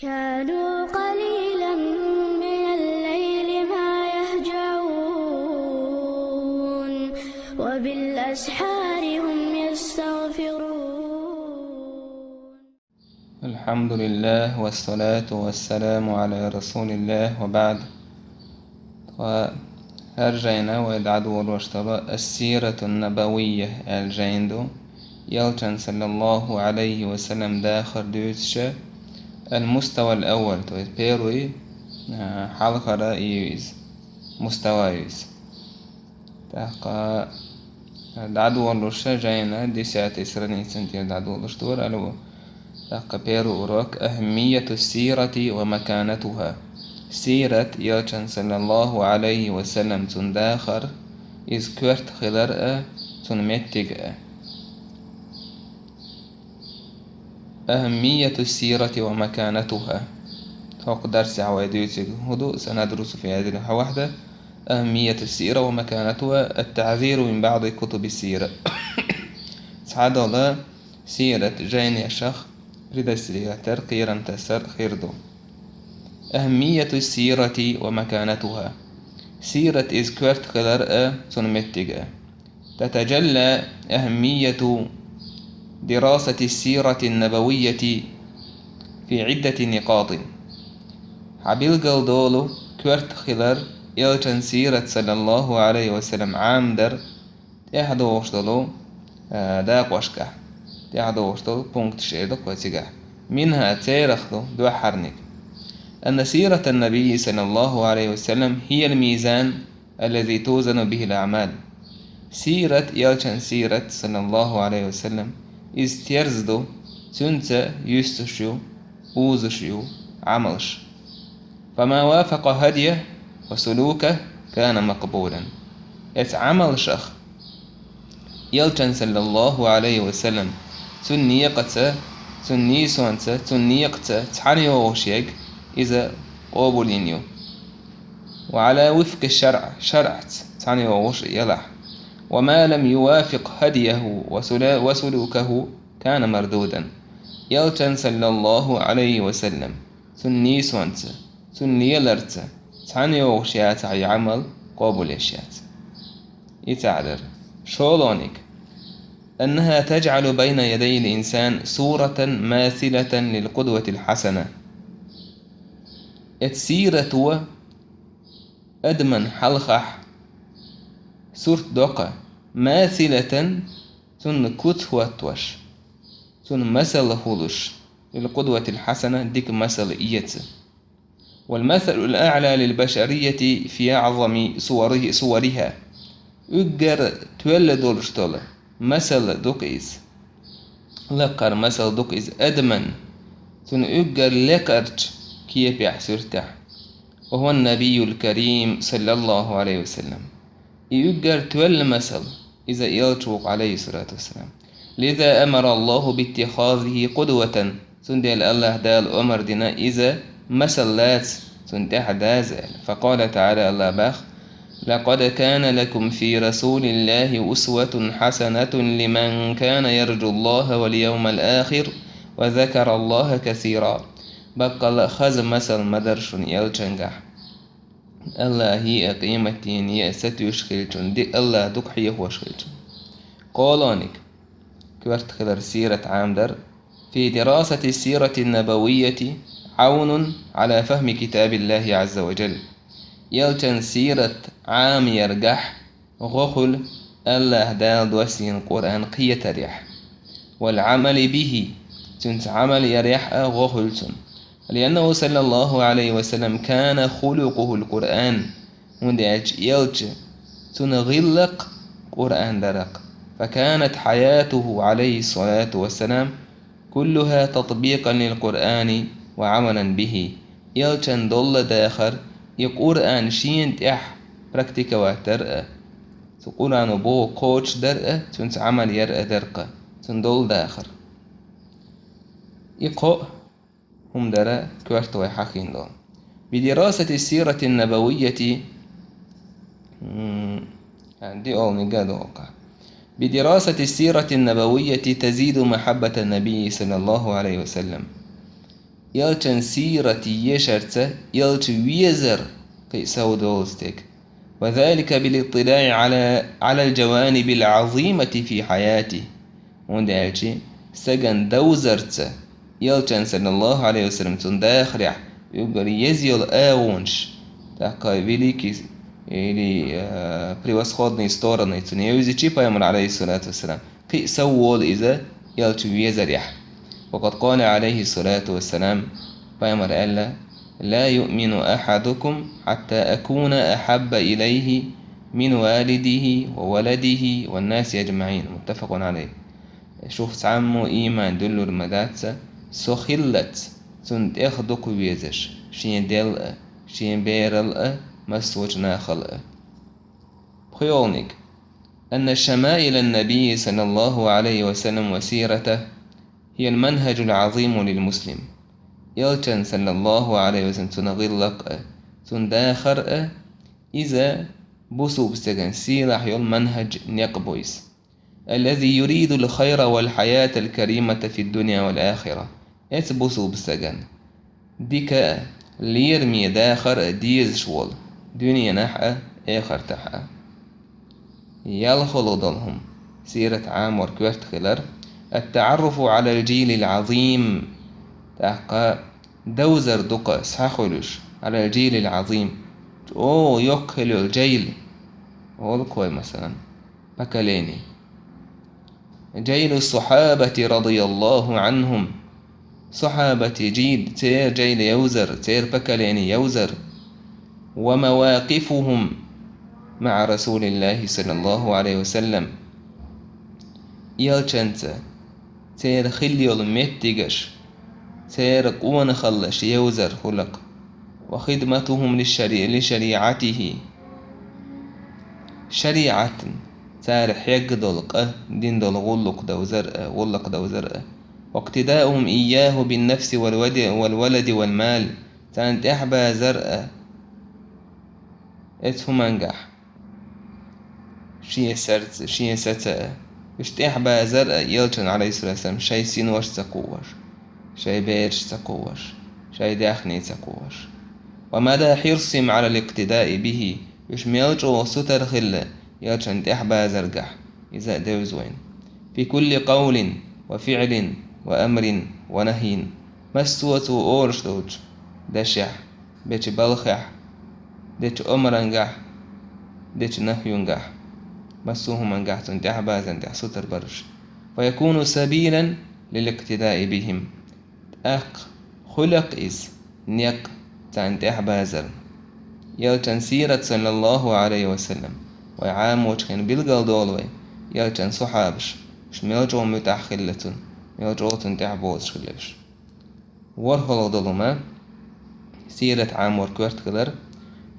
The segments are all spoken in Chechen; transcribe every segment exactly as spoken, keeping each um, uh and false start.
كانوا قليلا من الليل ما يهجعون، وبالأسحار هم يستغفرون. الحمد لله والصلاة والسلام على رسول الله وبعد. Ткъа хӀара жайна вай дӀадолош дола Ас-Сиратун-Набавийя аьлла жайна ду. Элчан, саллаллаху Ӏалайхи ва саллам, дахар дуьйцуш, аль-мустава аль-авваль, то есть первый, а, хьалхара и ю иза, мустава ю иза. ТӀаккха дӀадолалуш жайна десятый страницан тӀера дӀадолалуш дора, алло. ТӀаккха первый урок: أهمية السيرة ومكانتها. Сират, элчан, саллаллаху Ӏалайхи ва саллам, цун дахар, иза коьрта хилар а, цун меттиг а. أهمية السيرة ومكانتها. ХӀокху дарсехь вай дуьйцург хӀун ду, سندرس في هذه الوحدة أهمية السيرة ومكانتها، التحذير من بعض كتب السيرة. Цхьадола сират жайнашах предостерегать дар, кхерам тасар хир ду. أهمية السيرة ومكانتها. Сират, иза коьрта хилар а, цун меттиг а. تتجلى أهمية دراسة السيرة النبوية في عدة نقاط. Хьабилгал долу коьрта хилар, элчан сират, саллаллаху Ӏалайхи ва саллам, Ӏамадар тӀаьхьадогӀуш долу, а, дакъошкахь, тӀаьхьадогӀуш долу пункташ эр ду кхо цигахь. منها, церах ду дуьххьарниг: أن سيرة النبي صلى الله عليه وسلم هي الميزان الذي توزن به الأعمال. Сират, элчан сират, саллаллаху Ӏалайхи ва саллам, иза терза ду, цуьнца юьстуш ю, узуш ю Ӏамалш. فما وافق هديه وسلوكه كان مقبولا. Эцу Ӏамалшах, элчан, саллаллаху Ӏалайхи ва саллам, цуьнан некъаца, цуьнан нийсонца, цуьнан некъаца цхьаьна йогӀуш ерг, иза къобулйина ю. وعلى وفق الشرع, шарӀаца цхьаьна йогӀуш елахь. وما لم يوافق هديه وسلا-، وسلوكه كان مردودا. Элчан, саллаллаху Ӏалайхи ва саллам, цуьнан нийсонца, цуьнан леларца цхьаьна йогӀуш яцахь и Ӏамал, къобулъеш яц. И цхьаъ дара. ШолгӀаниг: أنها تجعل بين يدي الإنسان صورة ماثلة للقدوة الحسنة. Эцу сирато адаман хьалхахь сурт доккха, масилатан, цунна куц хӀоттош, цунна масал хуьлуш, лил къудватил хьасана, дика масал эца. Вал масалул аъла лил башарияти фи аъзами сувари-, сувариха. Уггар тоьлла долуш долу масал ду-кх иза. Лакхара масал ду-кх иза адаман, цуьнан уггар лекхарчу кепехь, суьртехь. Ва хӀуа набиюл карим, саллаллаху алейхи ва саллям. И уггар тоьлла масал, иза элча ву-кх, алейхиссалату вассалам. Лиза амара Аллаху биттихазихи къудватан, цундела Аллаха Дала омар дина, иза масал лаца, цунна тӀаьхьа даза аьлла. Факъала таъала, Аллаха боху: «Лакъад кана лакум фи расулиллахи усватун хьасанатун лиман кана яржу Аллаха вал явмал ахир ва закара Аллаха касира». Баккъалла а хаза масал ма дара шуна элчангахь. Аллахе а, къематдене а сатуьйсуш хилчун, дика Аллах дукха хьехош хилчун. КхоалгӀаниг, коьрта хилар сират Ӏамадар: «Фи дирасати сирати набавияти Ӏавнун Ӏала фахми китабиллахи Ӏазза ва джалл». Элчан сират Ӏамаяргахь гӀо хуьлу Аллаха Дала доссийна Къуръан кхетарехь. «Вал Ӏамали бихи», цуьнца Ӏамал ярехь а гӀо хуьлу цунна. «Лианнаху саллаллаху алейхи ва саллям кана хулукухул Къуръан», хӀунда аьлча элча, цуьнан гӀиллакх Къуръан дара-кх. «Факанат хьаятуху алейхиссалату вассалам куллуха татбикъан лил Къуръани ва Ӏамалан бихи». Элчан долла дахар и Къуръан шена тӀехь практиковать дар а, цу Къуръано боху кхочушдар а, цуьнца Ӏамал яр а дара-кх цуьнан долла дахар. И кхоъ хӀума дара коьрта вай хьахийна долу. Бидирасати сирати набавияти, м, а, диъолниг а догӀу-кх. Бидирасати сирати набавияти тазиду махьаббата набийи саллаллаху алейхи ва саллям. Элчан сират ешарца, элча везар кхин а сов долу стеган. وذلك بالاطلاع على على الجوانب العظيمة في حياته. ХӀунда аьлча стеган довзарца, элчан, саллаллаху Ӏалайхи ва саллам, цуьнан дахарехь уггар еза йолу агӀонаш, тӀаккха великий или, э, превосходные стороны цуьнан евзичи пайхамар, Ӏалайхиссалату вассалам, кхин а сов волу иза элча везарехь. وقد قال عليه الصلاة والسلام, пайхамар аьлла: لا يؤمن أحدكم حتى أكون أحب إليه من والده وولده والناس أجمعين. متفق عليه. Шух цхьаммо ийман дуьллур ма дац, со хиллалц, цунна тӀех дукха везаш, шен дел а, шен берал а, массочу нахал а. ПхоьалгӀаниг. أن شمائل النبي صلى الله عليه وسلم وسيرته هي المنهج العظيم للمسلم. Элчан, саллаллаху Ӏалайхи ва саллам, цуьнан гӀиллакх а, цуьнан дахар а, иза бусулба стеган сийлахь йолу манхӀаж, некъ бу иза. الذي يريد الخير والحياة الكريمة في الدنيا والآخرة. Эцу бусулба стеган дика а, лераме дахар а дезаш волу, дуьненахь а, эхартахь а. ЯлхолгӀа долу хӀума, сират Ӏамор коьрта хилар, التعرف على الجيل العظيم, тӀаккха довзар дукха схьахуьлуш, على الجيل العظيم, чӀогӀа йоккха хила йолу джайл, олу кхой, масалан, поколение. جيل الصحابة رضي الله عنهم. Сахьабати джил, церан джайл йовзар, церан поколение йовзар. ومواقفهم مع رسول الله صلى الله عليه وسلم. Элчанца церан хилла йолу меттигаш, церан къонахаллаш йовзар хӀуллакх. وخدمتهم للشري-، لشريعته. ШариӀатна цара хьегна долу къа, дина долу гӀуллакх довзар а, гӀуллакх довзар а. واقتداؤهم إياه بالنفس والود-، والولد والمال. Царна тӀаьхьабазар а, эцу хӀумангахь, шен сарца, шен саца а, уьш тӀаьхьабазар а, Элчан, Ӏалайхиссалату вассалам, шайн синош ца кхуьуш, шайн бераш ца кхуьуш, шайн даьхни ца кхуьуш. ومدى حرصهم على الاقتداء به. Уьш мел чӀогӀа сутара хилла Элчан тӀаьхьабазаргахь, иза а девза вайна. في كل قول وفعل وأمر ونهي. Массо а цо олуш долчу дашехь, бечу балхехь, дечу омрангахь, дечу нахьюнгахь, массо а хӀумангахь цунна тӀаьхьабазарна тӀехь сутара бараш. فيكون سبيلا للاقتداء بهم. ТӀаккха хуьлу-кх иза некъ царна тӀаьхьабазарна. Элчан сират, саллаллаху Ӏалайхи ва саллам, вай Ӏамочу хенахь билгалдолу вай, Элчан сахьабаш, уьш мел чӀогӀа муьтӀахь хилла цунна, мел чӀогӀа цунна тӀаьхьабозуш хилла уьш. ВорхӀалгӀа долу хӀума, сират Ӏамор коьрта хилар,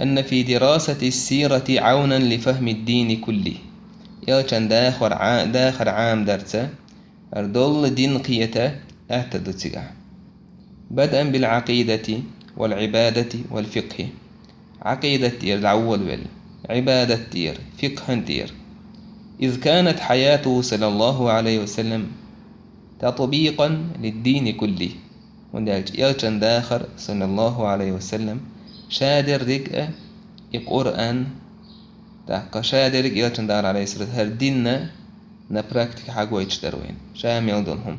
أن في دراسة السيرة عونا لفهم الدين كله. Элчан дахар Ӏа-, дахар Ӏамадарца, хӀара долу дин кхета атта ду цигахь. بدءا بالعقيدة والعبادة والفقه. Ӏакъидат тӀера дӀаволавелла, Ӏибадат тӀера, фикхӀан тӀера. إذ كانت حياته صلى الله عليه وسلم تطبيقا للدين كله. ХӀунда аьлча Элчан дахар, саллаллаху Ӏалайхи ва саллам, шадерриг а и Къуръан, тӀаккха шадерриг Элчан дахар, Ӏалайхиссалату, хӀара динна на практике хьагойтуш дара вайна, ша мел долу хӀума.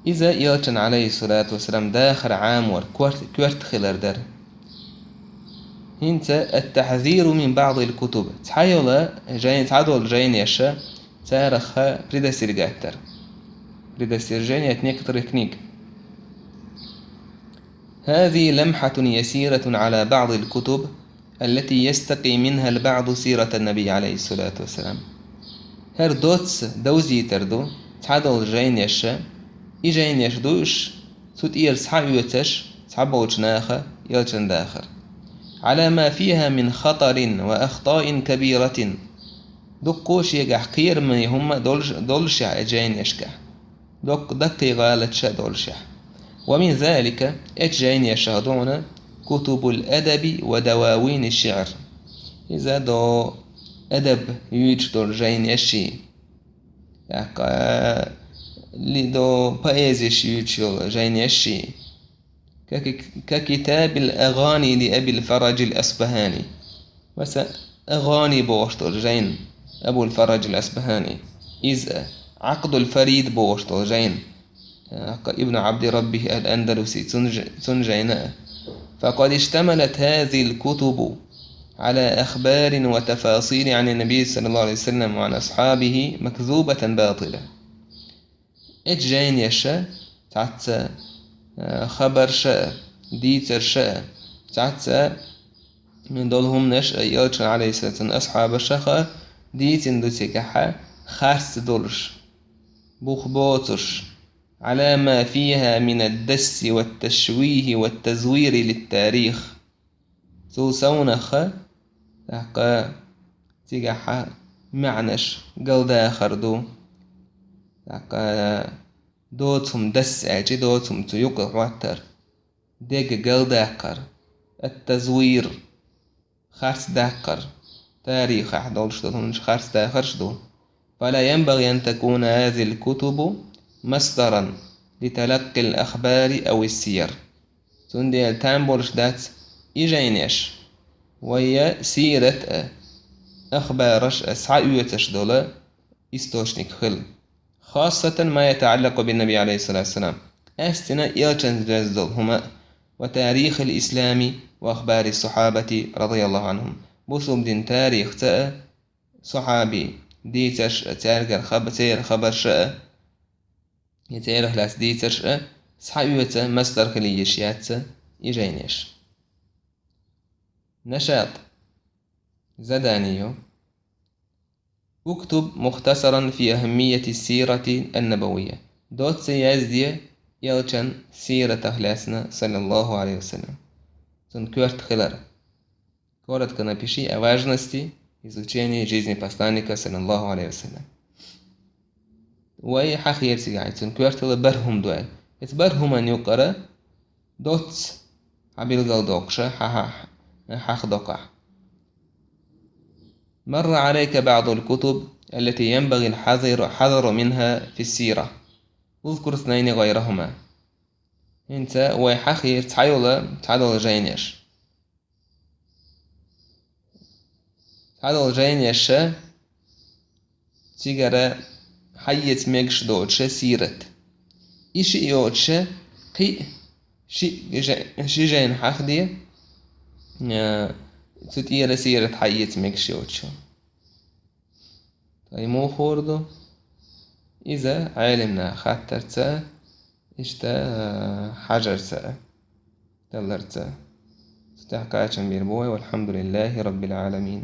Иза Элчан, Ӏалайхиссалату вассалам, дахар Ӏамор коьрт-, коьрта хилар дара. ХӀинца التحذير من بعض الكتب. Цхьа йола жайн-, цхьадолу жайнеша царах предостерегать дар. Предостережение от некоторых книг. هذه لمحة يسيرة على بعض الكتب التي يستقي منها البعض سيرة النبي عليه الصلاة والسلام. ХӀара доцца довзийтар ду цхьадолу жайнеша, и жайнеш ду уьш, цу тӀера схьаоьцуш цхьаболчу наха Элчан дахар. على ما فيها من خطر وأخطاء كبيرة. Дуккха шегахь кхераме хӀума долуш, долушехь и жайнешкахь. Доккха даккхий гӀалаташ а долушехь. ومن ذلك, эцу жайнешах ду хьуна كتب الأدب ودواوين الشعر. Иза до адаб юьйцуш долу жайнеший, тӀаккха ли до поэзеш юьйцуш йолу жайнеш ши. Как, как كتاب الأغاني لأبي الفرج الأصبهاني. Масала, «АгӀани» бохуш долу жайна Абул Фараж ал-Асбахани. Иза, «Акъдул Фарид» бохуш долу жайна, э, Ибн Абди Раббих ал-Андалуси, цун ж-, цун жайна. فقد اشتملت هذه الكتب على أخبار وتفاصيل عن النبي صلى الله عليه وسلم وعن أصحابه مكذوبة باطلة. Эцу жайнеша цхьацца, э, хабарша а, дийцарша а, цхьацца долу хӀуманаш а, элчан, алейхиссалату, асхьабашаха дийцина ду цигахьа, харц долуш, бух боцуш, على ما فيها من الدس والتشويه والتزوير للتاريخ. Цул совнаха, тӀаккха цигахьа маьӀнаш галдахар ду. ТӀаккха доцу хӀума дас аьлчи, доцу хӀума цу юкъа хӀоттар, дега галдаккхар, ат-тазвир, харц даккхар, тарихахь долуш долу хӀуманаш харц дахарш ду. فلا ينبغي أن تكون هذه الكتب مصدرا لتلقي الأخبار أو السير. Цундела там болуш дац и жайнеш, вай я сират а, ахбараш а схьаоьцуш долу источник хила. خاصة ما يتعلق بالنبي عليه الصلاة والسلام. Къаьстина элчанца доьзна долу хӀума а, وتاريخ الإسلام وأخبار الصحابة رضي الله عنهم. Бусулба дин тарихца а, сахьабий дийцарш а, цаьргара хаба-, церан хабарша а, я церах лаьцна дийцарш а схьаоьцу масдар хила йиш яц и жайнеш. Нашат. Задание. اكتب مختصرا في أهمية السيرة النبوية. Доцца язде элчан сиратах лаьцна, саллаллаху алейхи ва саллям. Цун коьрта хилар. Коротко напиши о важности изучения жизни посланника, саллаллаху алейхи ва саллям. Вай хьахийра цигахь, цун коьртала бархӀ хӀума ду аьлла. Иза бархӀ хӀуманна юкъара доцца хьан билгалдоккхуша, хьан, хьан, хьан хьахдоккхахь. مر عليك بعض الكتب التي ينبغي الحذر، الحذر منها في السيرة. اذكر اثنين غيرهما. ХӀинца вай хьахийра цхьайолу, цхьадолу жайнеш. Цхьадолу жайнеша цигара хьаэца мегаш доцуша сират. И шиъ йоцуша кхин а ши жа-, ши жайна хьахде, а, цу тӀера сират хьаэца мегаш йоцуша. Ткъа и муха хуур ду? Иза Ӏелимна хаттарца, иштта, а, хьажарца, далларца. Цу тӀехь кхачам бийр бу вай, валхьамдулиллахи раббил Ӏаламин.